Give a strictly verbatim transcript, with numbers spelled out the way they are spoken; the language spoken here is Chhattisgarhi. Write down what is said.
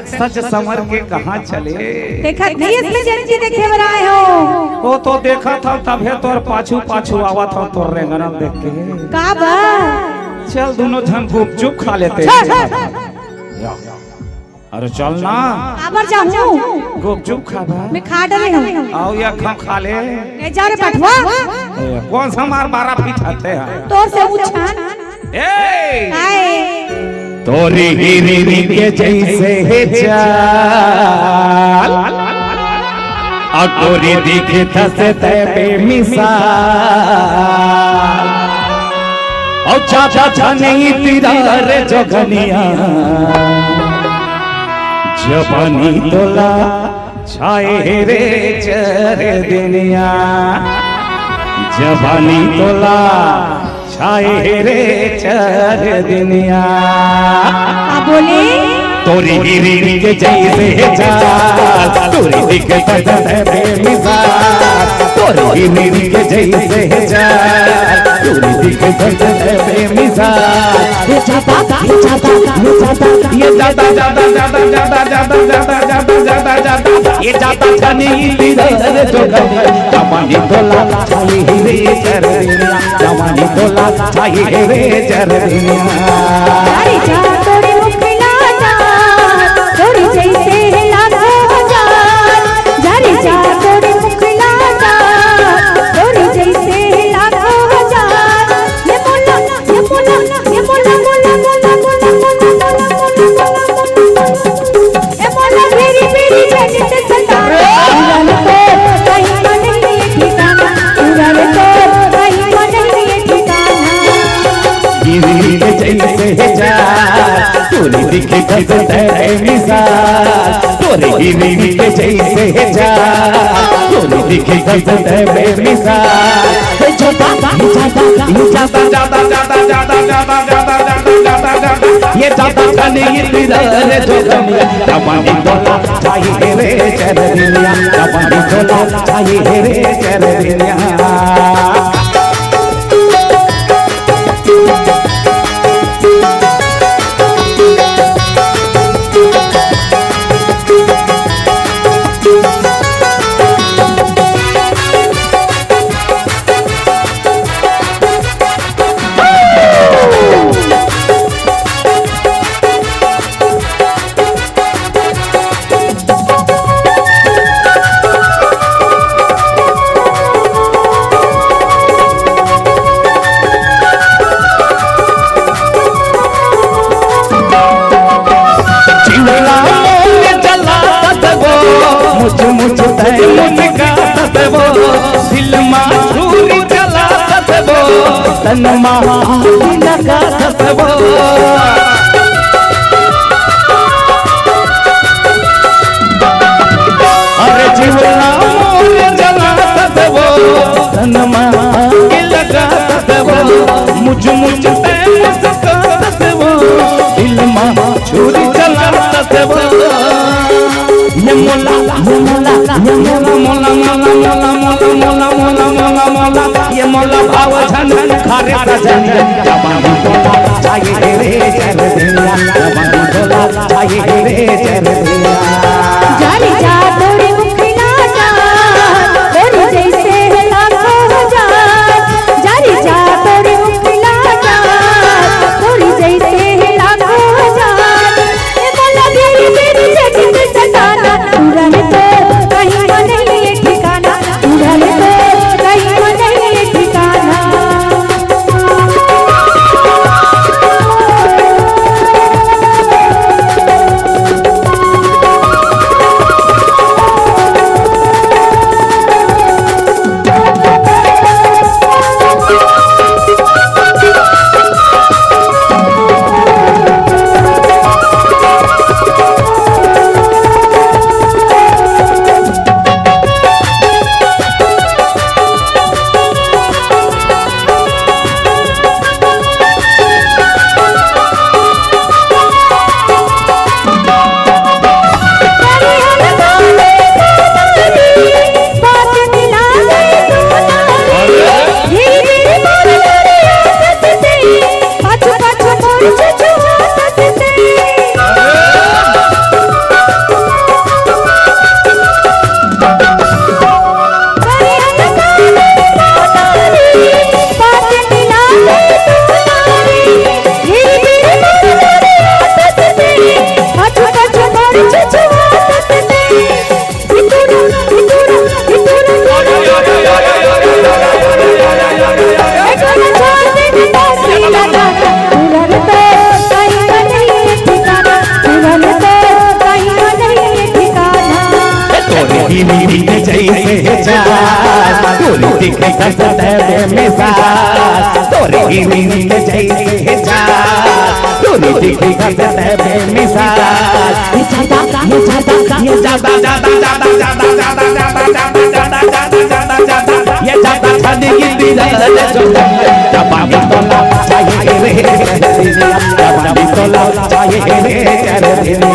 सज संवर के कहाँ चले? देखत नहीं, इसमें जंजी देखे बर आए हो। वो तो देखत हंव, तभे तोर पाछू पाछू आवत हंव, तोर रेंगना देख के। का बा? चल, दोनों झन गुपचुप खा लेते हैं। चल। या। अरे चल ना। काबर जाहूँ? गुपचुप खाबा। मैं खा डरे हंव। आओ या खा, खा ले। ले जा रे पठवा। ए, कौन सा मार बारह फीट हते हैं? तोर से ऊंचा। ए! काय? तोरी हिरनी के जैसे हे चाल, अ गोरी दिखथस तैं बेमिसाल। अउ चाचा छनई तिरा रे जोगनिया, जवानी तोला छाए हे रे चरनिया, जवानी तोला छाए हे रे चरनिया। का बोले? तोरी हिरनी के जैसे हे चाल, तोरी दिखथस तैं बेमिसाल। तोरी हिरनी के जैसे हे चाल, तोरी दिखथस तैं बेमिसाल। ये जादा, ये जादा, ये जादा, ये जादा, जादा, जादा, ये जादा छनई तिरा रे जोगनिया, जवानी तोला छाए हे रे चरनिया, जवानी तोला छाए हे रे चरनिया। अरे जा तोरी मुखिला जा, तोरी जैसे हे लाखों हजार। जा रे जा तोरी मुखिला जा, तोरी जैसे हे लाखों हजार। ये मोला, ये मोला, ये मोला, मोला, मोला। ए मोला घेरी बेरी झट से सता, उड़ान तो कहीं मन नहीं ठिकाना, उड़ान तो कहीं मन नहीं ठिकाना। गिरी के जैसे हे चाल, तोरी दिखथस तैं बेमिसाल। तोरी हिरनी के जैसे हे चाल, तोरी दिखथस तैं बेमिसाल। हे जादा, हे जादा, हे जादा, जादा, जादा, जादा, जादा, जादा, जादा, जादा, जादा। ये जादा छनई तिरा रे जोगनिया, जवानी तोला छाए हे रे चरनिया, जवानी तोला छाए हे रे चरनिया। जिउला मोर जलाथस वो, मुछ मुछ तैं मुस्काथस वो, दिल मा छुरी चलाथस वो, तन मा आग लगाथस वो। अरे जिउला मोर जलाथस वो, तन मा आग लगाथस वो, मुछ मुछ तैं मुस्काथस वो, दिल मा छुरी चलाथस वो। ये मोला, ये मोला, ये मोला, मोला, मोला, ये मोला भाव झन खा रे सजनिया, जवानी तोला छाए हे रे चरनिया, जवानी तोला छाए हे रे चरनिया। जा रे जा तोरी मुखिला जा, तोरी जैसे हे लाखों हजार। जा रे जा तोरी मुखिला जा, तोरी जैसे हे लाखों हजार। ए मोला घेरी बेरी झट से सताना, उड़ान तो कहीं मन नहीं ठिकाना, उड़ान तो कहीं मन नहीं ठिकाना। दिखत तबे मिसाल, तोरे हीरोइन के जैसे हे चाल। तोरे दिखत तबे मिसाल। ये जादा, ये जादा, ये जादा, जादा, जादा, जादा, जादा, जादा, जादा, जादा, जादा, जादा, जादा, जादा, ये जादा छानी की दिल ले जो। जवानी तोला चाहिए रे, जवानी तोला चाहिए रे,